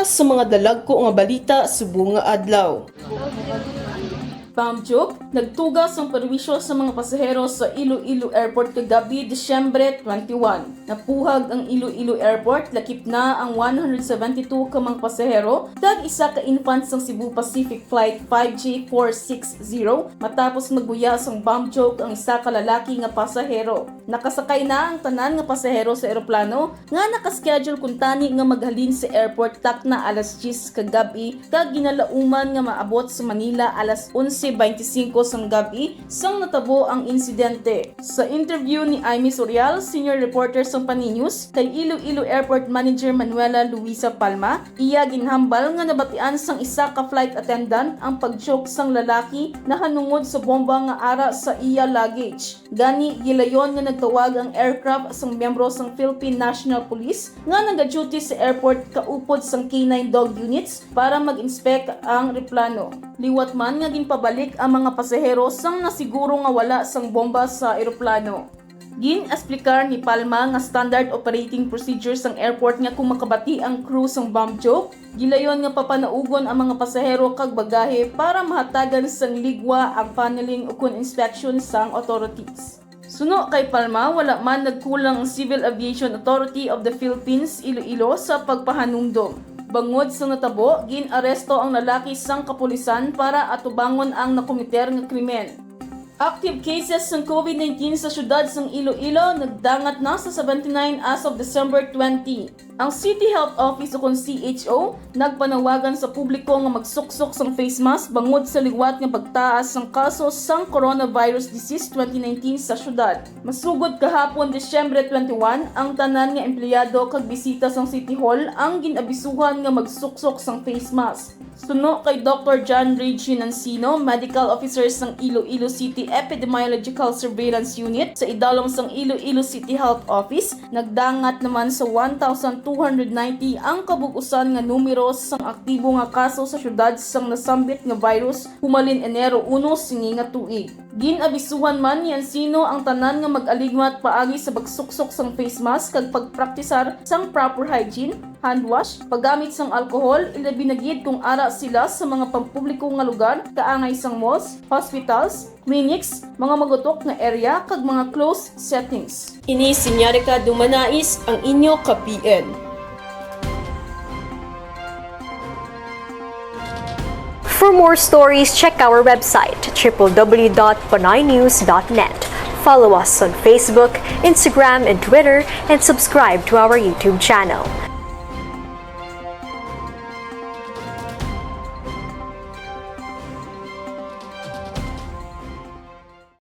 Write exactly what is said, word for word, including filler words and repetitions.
Sa mga dalagko nga balita subong nga adlaw. Bomb joke, nagtuga sang perwisyo sa mga pasahero sa Iloilo Airport kagabi, Disyembre twenty-one. Napuhag ang Iloilo Airport, lakip na ang one hundred seventy-two ka mga pasahero kag isa ka infant sang Cebu Pacific Flight five G four six zero matapos magbuya sang bomb joke ang isa ka lalaki nga pasahero. Nakasakay na ang tanan nga pasahero sa eroplano nga nakaschedule kuntani nga maghalin sa airport takna alas diyes kagab-i kag ginalauman nga maabot sa Manila alas onse beintisinko sang gab-i sang natabo ang insidente. Sa interview ni Aimee Sorial, senior reporter sang Paninews, kay Iloilo Airport Manager Manuela Luisa Palma, iya ginhambal nga nabatian sang isa ka flight attendant ang pag-choke sang lalaki nahanungod sa bomba nga ara sa iya luggage. Gani, gilayon nga nagtawag ang aircraft sang miyembro sang Philippine National Police nga nagaduty sa airport kaupod sang K nine dog units para mag-inspect ang eroplano. Liwat man nga ginpabalik ang mga pasahero sang nasiguro nga wala sang bomba sa eroplano. Gin-explicar ni Palma nga standard operating procedure sang airport nga kung makabati ang crew sang bomb joke, gilayon nga papanaugon ang mga pasahero kag bagahe para mahatagan sang ligwa ang paneling ukon inspection sang authorities. Suno kay Palma, wala man nagkulang ang Civil Aviation Authority of the Philippines, Iloilo, sa pagpahanumdom bangod sa natabo. Gin-aresto ang lalaki sang kapulisan para atubangon ang nakomiter nga krimen. Active cases sang COVID nineteen sa siyudad sang Iloilo nagdangat na sa seventy-nine as of December twenty. Ang City Health Office ukon C H O nagpanawagan sa publiko nga magsuksok sang face mask bangod sa liwat nga pagtaas sang kaso sang coronavirus disease twenty nineteen sa siyudad. Masugod kahapon, Disyembre twenty-one, ang tanan nga empleyado kag bisita sang City Hall ang gin-abisuhan nga magsuksok sang face mask. Suno kay Doktor John Regine Encino, Medical Officer sang Iloilo City Epidemiological Surveillance Unit sa idalom sang Iloilo City Health Office, nagdangat naman sa one thousand two hundred ninety ang kabug-usan nga numero sang aktibo nga kaso sa siyudad sang nasambit nga virus humalin Enero uno sini nga tuig. Gin-abisuhan man ni Encino ang tanan nga mag-aligmat paagi sa pagsuksok sang face mask kag pagpraktisar sang proper hygiene, hand wash, paggamit sang alcohol, ilabi na gid kung ara sila sa mga pampubliko nga lugar, kaangay sang malls, hospitals, clinics, mga magutok nga area, kag mga closed settings. Ini si Nyarika Dumanais, ang inyo ka-P N. For more stories, check our website, triple W dot panaynews dot net. Follow us on Facebook, Instagram, and Twitter, and subscribe to our YouTube channel.